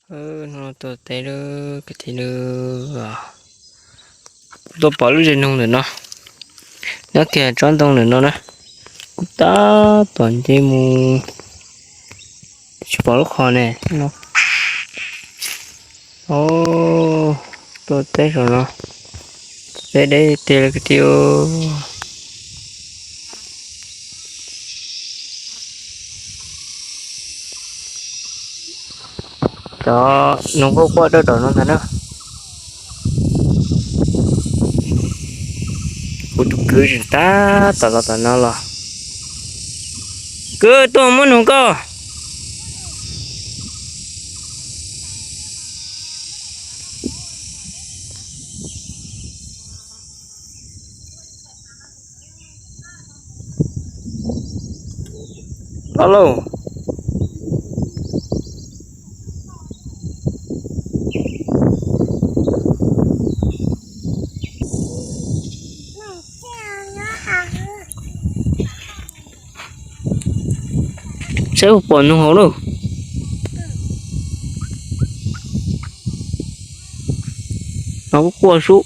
Hnub no tuaj teb lawm kwv tij lawm. Kuv tuaj pom lub zej noog ntawm no, nyob kiag tsob ntoo ntawm no na. Kuv tab tom nce mus tsis pom lub qhov ne. Tuaj teb saum no, teb deb tiag li kwv tij. Cov noog quaj quaj dawb daum no ntag na. Kuv tus kwv tseem tab tom los tom no los. Kwv, tuaj muab noog koj. Alo. Saib puas pom noog hauv lauj. No kuj quaj sub.